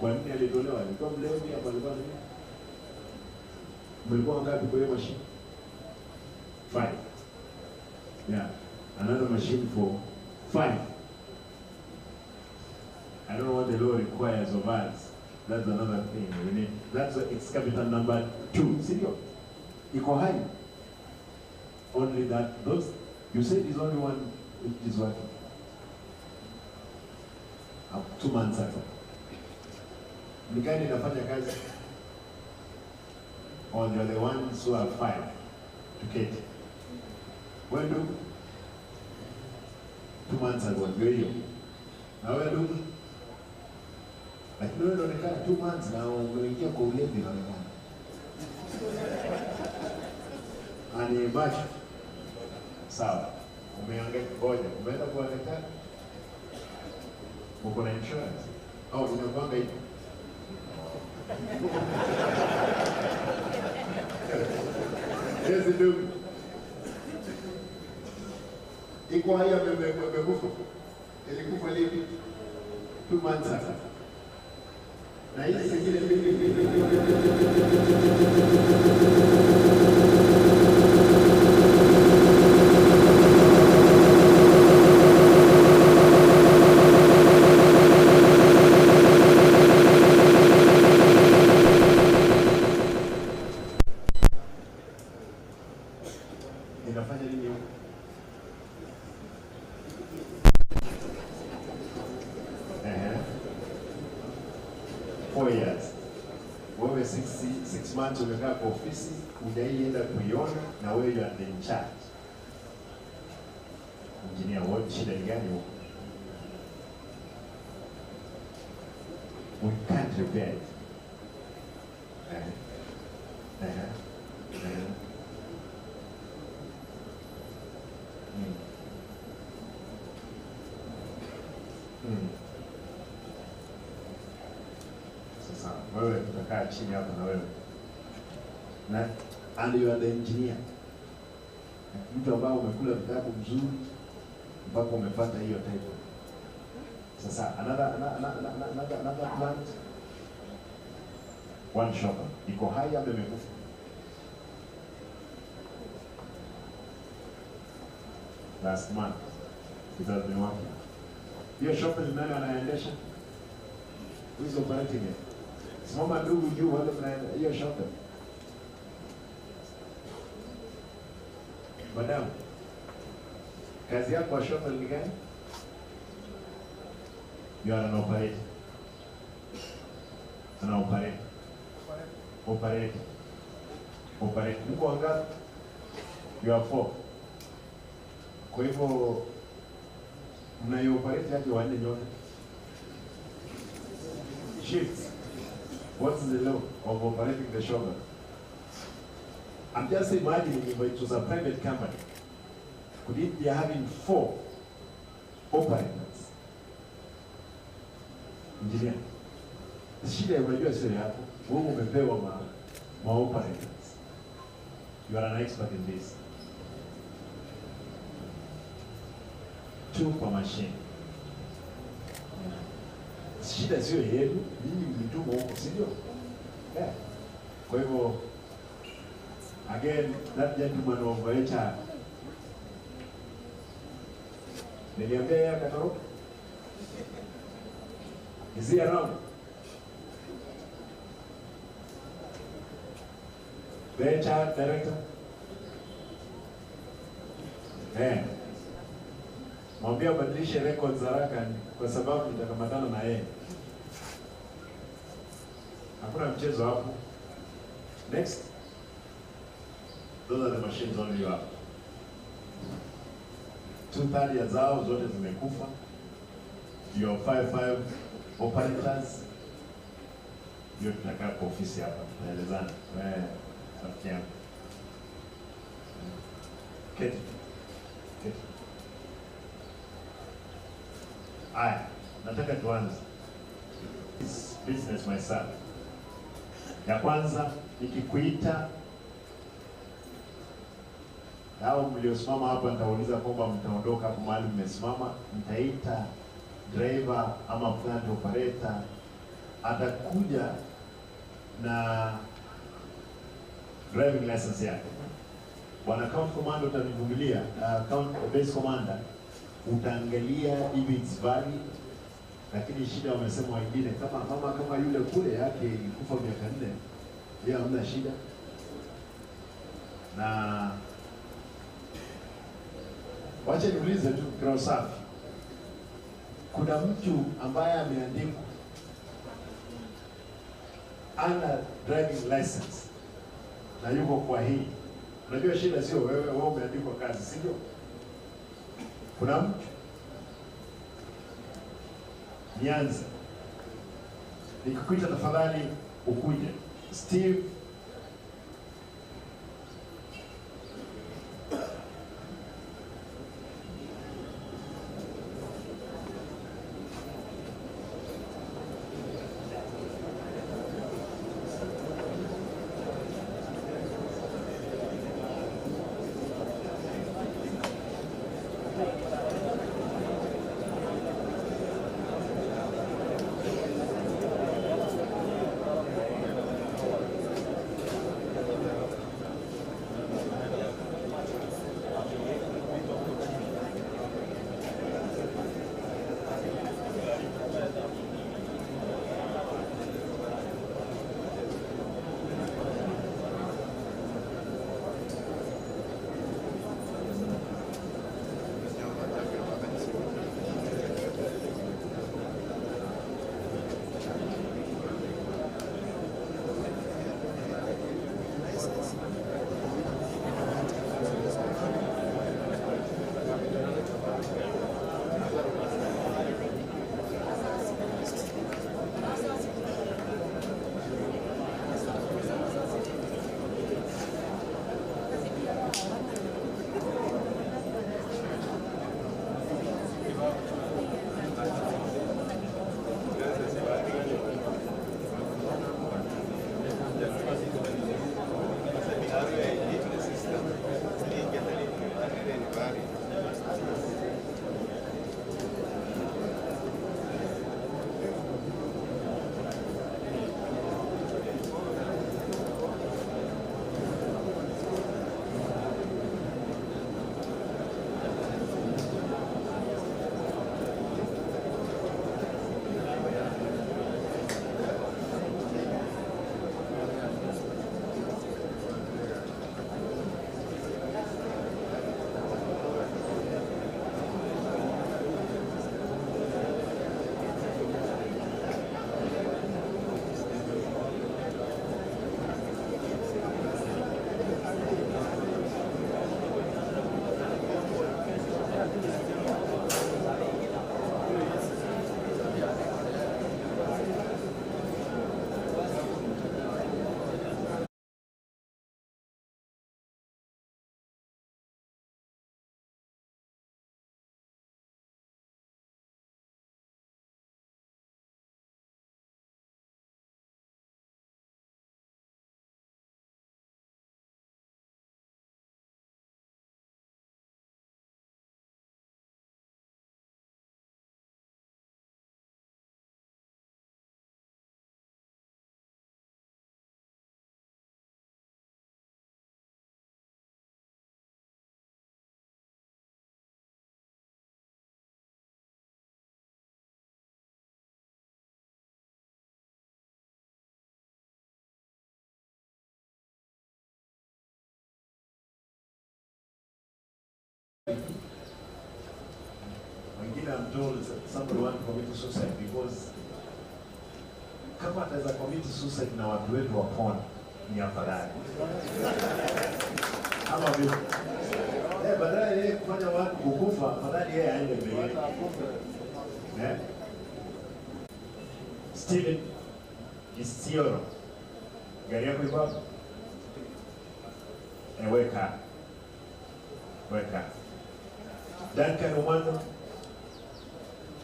Kwa nini alitolewa? Alikuwa mlevi ama alikuwa nini? Mlikuwa ngapi kwa hiyo machine? 5. Yeah, another machine for 5. I don't know what the law requires of us. That's another thing we need. That's excavator number 2. Sindio? Iko hai. Only that those you said is only one which is working. 2 months ago. Ni gani inafanya kazi? Or you are the ones who are 5 to get. Wewe ndugu? 2 months ago ndio hiyo. Na wewe ndugu? Lakini wewe unaonekana 2 months na umeingia kwa ulevi unaonekana. Ani macho. Sawa. Umeangalia ngoja, umeenda kwa daktari? Uko na insurance? Au unapanga hivi? Yes, ndugu. Iko haya imekufa. Ilikufa lini? 2 months ago. Na hizi zingine mbili inafanya nini huko? 4 years. Wewe 6 months umekaa kwa ofisi, hujaienda kuiona na wewe you are in charge. Engineer, what shida ni gani huko? We can't repair it. Sasa wewe tutakaa chini hapa na wewe. Na and you are the engineer. Mtu ambaye umekula vitabu mzuri mpaka umepata hiyo title. Sasa another plant, one shopper. Iko hai ama imekufa? Last month it has been working. Hiyo shopper ni nani anaendesha? Who is operating it? Simama ndugu juu wale mnaenda hiyo shopper. Madam, kazi yako kwa shopper ni gani? You are an operator. An operator. Operator. Operator. Mko wangapi? You are 4. Kwa hivyo mnaioperate aje wanne nyote? Shifts. What's the law of operating the shovel? I'm just imagining if it was a private company, could it be having 4 operators? Engineer, shida unajua sio yako. Wewe umepewa ma operators. You are an expert in this. 2 per machine. Shida sio yenu, ninyi mlituma huko, si ndio? Yeah. Kwa hivyo again that gentleman of HR, niliambia yeye akatoroka. Is he around? The HR director? Eh. Mwambie abadilishe records haraka kwa sababu nitakamatana na yeye. Hakuna mchezo hapo. Next. Those are the machines only you have. 2/3 ya zao zote zimekufa. Your 5 operators. Hiyo tutakaa kwa ofisi hapa tutaelezana. Wewe rafiki yangu. Keti. Keti. Aya, nataka tuanze this business myself. Ya kwanza nikikuita hao mliosimama hapa nitauliza kwamba mtaondoka hapo mahali mmesimama, nitaita driver ama plant operator Atakuja na driving license yake. Bwana County Commander utanivumilia, County Base Commander utaangalia if it's valid, lakini shida wamesema wengine kama mama kama yule kule yake ilikufa miaka 4, yeye hamna shida. Na wacha niulize tu kwa usafi, kuna mtu ambaye ameandikwa ana driving license na yuko kwa hii? Unajua shida sio wewe, wewe umeandikwa kazi, sivyo? Kuna mtu? Nianze. Nikikuita tafadhali ukuje. Steve Wengine I'm told somebody want to commit suicide because kama ataweza commit suicide na watu wetu wapone ni afadhali. Ama vipi? Badala yeye kufanya watu kukufa, afadhali yeye aende mbele. Steven Isioro, gari yako iko wapi? Weka. Weka. Duncan Omando,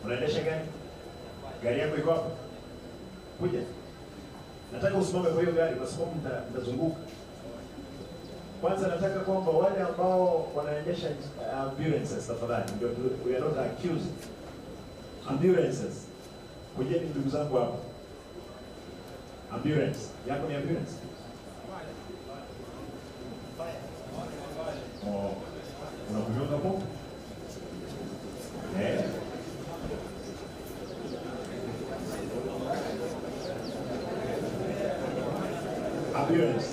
unaendesha gari? Gari yako iko wapi? Kuja. Nataka usimame kwa hiyo gari kwa sababu mtazunguka. Kwanza nataka kwamba wale ambao wanaendesha ambulances tafadhali, ndio we are not accused. Ambulances. Kujeni ndugu zangu hapa. Ambulance. Yako ni ambulance? Oh, unakunyonga pombe? Eh. Ambulance.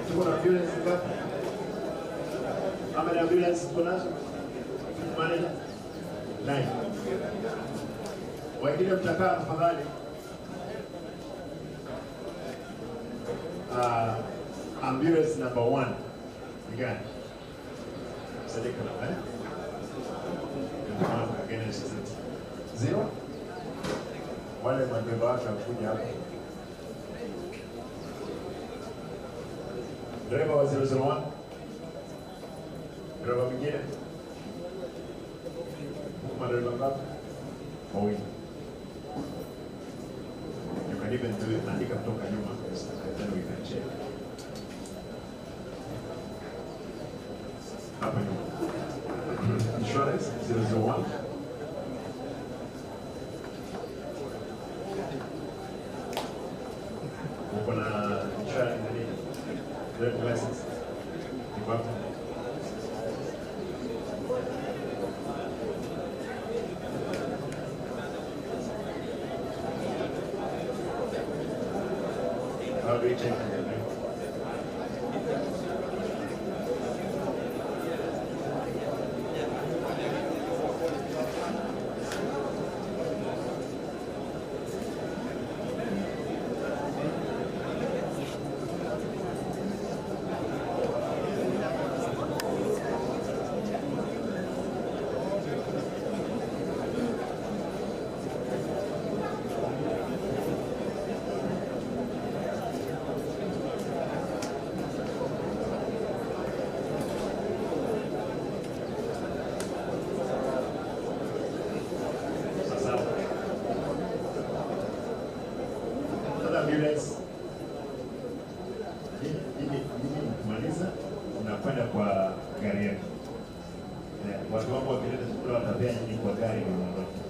Tuko na ambulance ngapi? How many ambulance tuko nazo? Manager? 9. Wengine mtakaa tafadhali. Ambulance number 1. Ni gani? Sadika na eh? Against 0. Wale madereva wake wakuja hapa. Dereva wa 001. Dereva mwingine. Madereva ngapi? Wawili. You can even do it, andika kutoka nyuma, then we can check. Hapa nyuma. Insurance 001. Uko na insurance nani? Driving license. Iko hapo. How do you check it? Ambulance. Mkimaliza mnakwenda kwa gari yenu. Watu wangu wakileta chakula watapea nyinyi kwa gari na muondoke.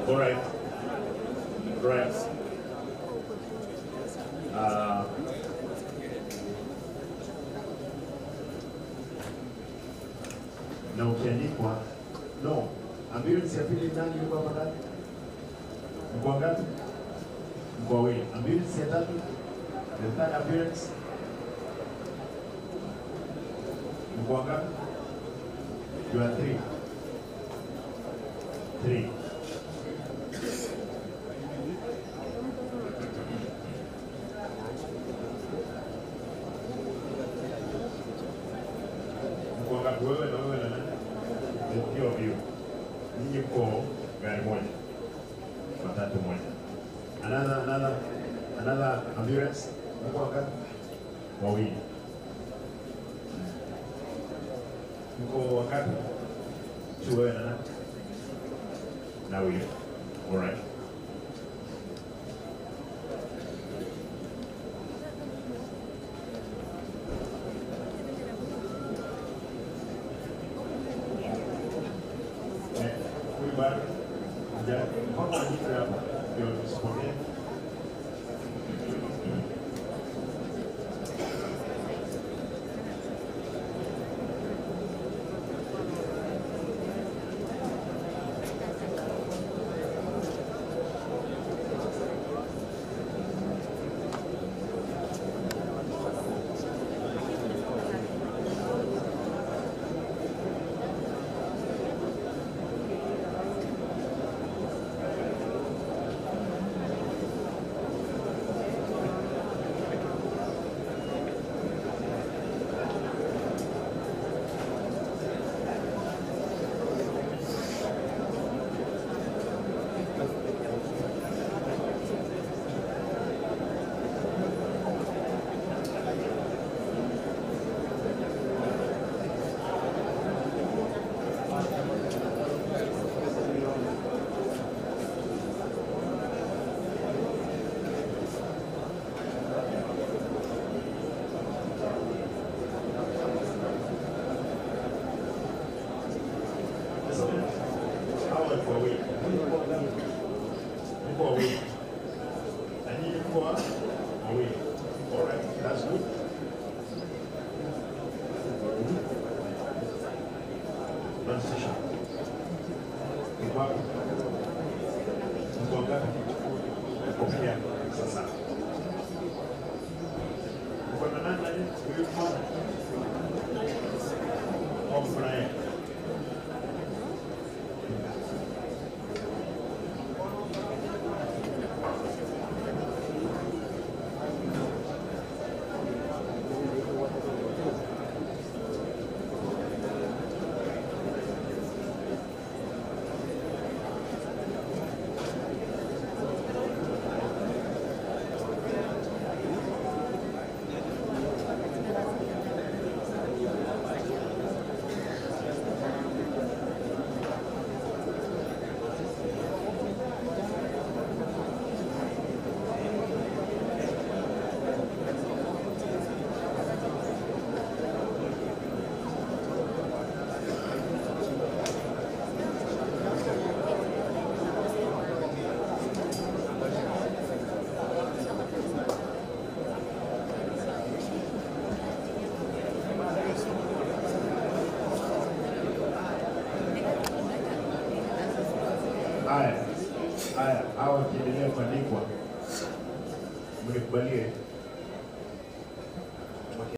All right. Right. Na ukiandikwa no, ambulance ya pili nani yuko hapa ndani? Mko ngapi? Mko wawili. Ambulance ya tatu, the third ambulance. Mko ngapi? You are 3. 3. Wangapi? Wewe na wewe na nani? The three of you. Nyinyi mko gari moja. Matatu moja. Another ambulance. Mko wangapi? Wawili. Mko wangapi? Two, wewe na nani? Na huyo. All right. Huyu bado mkono mwingine hapa ndio tusipokee. Mko wawili. Na nyinyi mko wawili. All right, that's good. Transition. Mko wapi? Mko wangapi? Mko peke yako sasa. Mko na nani nani? Huyu mmoja. Au mko na yeye? Haya, hawa wakiendelea kuandikwa, mnikubalie